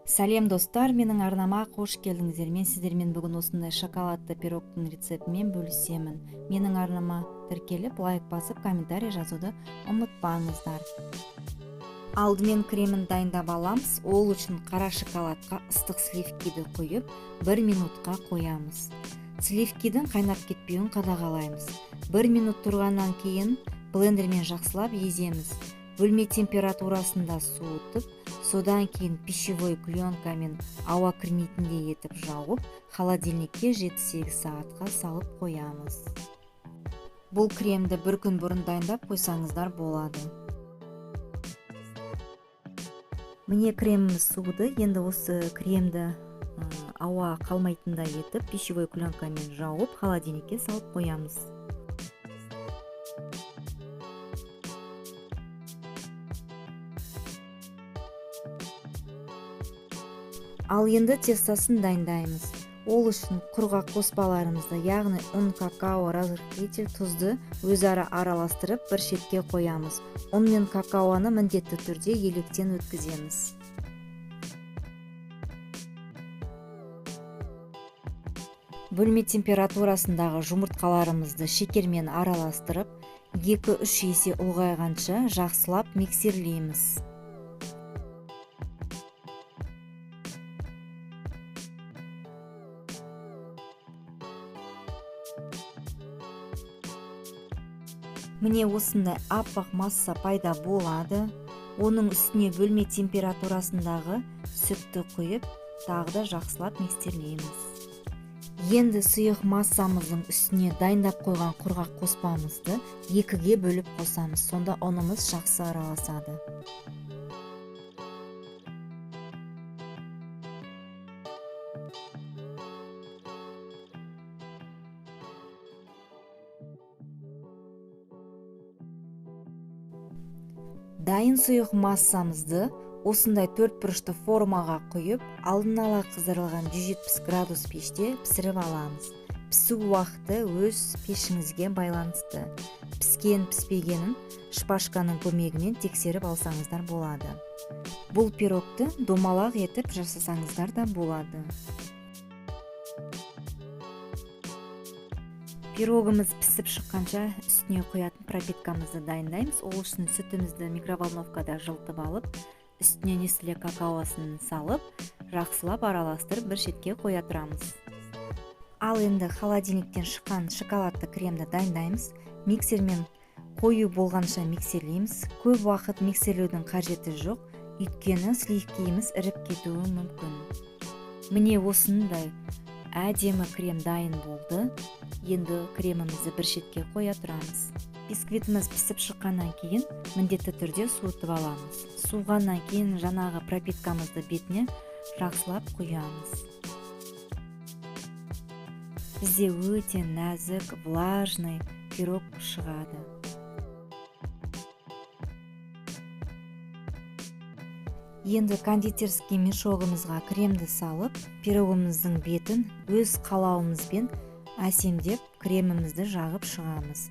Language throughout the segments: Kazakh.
Сәлем, достар! Менің арнама қош келдіңіздер! Мен сіздермен бүгін осындай шоколадты пирогтың рецептімен бөлісемін. Менің арнама тіркеліп, лайк басып, комментарий жазуды ұмытпаңыздар. Алдымен кремін дайындап аламыз. Ол үшін қара шоколадқа ыстық сливкиді құйып, 1 минутқа қоямыз. Сливкидің қайнап кетпеуін қадағалаймыз. 1 минут тұрғаннан кейін блендермен жақсылап еземіз. Бөлме температурасында суытып, содан кейін пищевой пленкамен ауа кірмейтіндей етіп жауып, холодильникке 7-8 сағатқа салып қоямыз. Бұл кремді бір күн бұрын дайындап қойсаңыздар болады. Міне, креміміз суыды. Енді осы кремді ауа қалмайтындай етіп пищевой пленкамен жауып, холодильникке салып қоямыз. Ал енді тестосын дайындаймыз. Ол үшін құрғақ қоспаларымызды, яғни ұн, какао, разрыхлитель, тұзды өзара араластырып, бір шетке қоямыз. Ұн мен какаоны міндетті түрде електен өткіземіз. Бөлме температурасындағы жұмыртқаларымызды шекермен араластырып, 2-3 есе ұлғайғанша жақсылап миксерлейміз. Міне, осындай аппақ масса пайда болады. Оның үстіне бөлме температурасындағы сүтті құйып, тағы да жақсылап миксерлейміз. Енді сұйық массамыздың үстіне дайындап қойған құрғақ қоспамызды екіге бөліп қосамыз. Сонда ұнымыз жақсы араласады. Дайын сұйық массамызды осындай төрт бұрышты формаға құйып, алдын ала қыздырылған 170 градус пеште пісіріп аламыз. Пісу уақыты өз пешіңізге байланысты. Піскен піспегенін шпажканың көмегімен тексеріп алсаңыздар болады. Бұл пирогты домалақ етіп жасасаңыздар да болады. Пирогымыз пісіп шыққанша, үстіне құятын пропиткамызды дайындаймыз. Ол үшін сүтімізді микроволновкада жылытып алып, үстіне Нестле какаосын салып, жақсылап араластырып, бір шетке қоя тұрамыз. Ал енді холодильниктен шыққан шоколадты кремді дайындаймыз. Миксермен қою болғанша миксерлейміз. Көп уақыт миксерлеудің қажеті жоқ, өйткені сливкиіміз іріп кетуі мүмкін. Міне, осындай әдемі крем дайын болды. Енді кремімізді бір шетке қоя тұрамыз. Бисквитіміз пісіп шыққаннан кейін міндетті түрде суытып аламыз. Суығаннан кейін жаңағы пропиткамызды бетіне жақсылап құямыз. Бізде өте нәзік, влажный пирог шығады. Енді кондитерский мешогымызға кремді салып, пирогымыздың бетін өз қалауымызбен әсемдеп, кремімізді жағып шығамыз.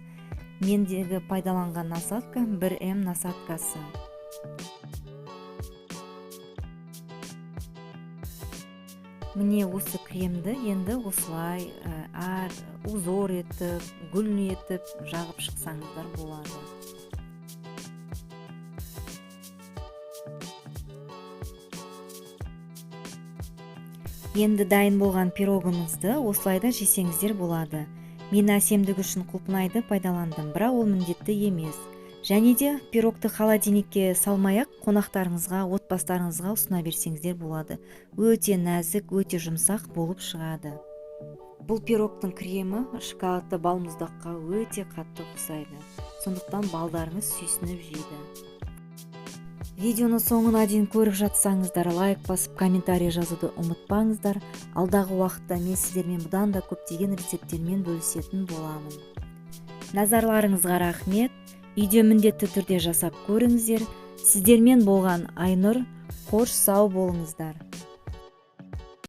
Мендегі пайдаланған насадка 1М насадкасы. Міне, осы кремді енді осылай әр узор етіп, гүл етіп жағып шықсаңыздар болады. Енді дайын болған пирогымызды осылай да жесеңіздер болады. Мен әсемдік үшін құлпынайды пайдаландым, бірақ ол міндетті емес. Және де пирогты холодильникке салмай ақ қонақтарыңызға, отбасыларыңызға ұсына берсеңіздер болады. Өте нәзік, өте жұмсақ болып шығады. Бұл пирогтың кремі шоколадты балмұздаққа өте қатты ұқсайды, сондықтан балдарыңыз сүйсініп жейді. Видеоны соңына дейін көріп жатсаңыздар, лайк басып, комментарий жазуды ұмытпаңыздар. Алдағы уақытта мен сіздермен бұдан да көптеген рецепттермен бөлісетін боламын. Назарларыңызға рахмет! Үйде міндетті түрде жасап көріңіздер. Сіздермен болған Айнұр. Қош, сау болыңыздар!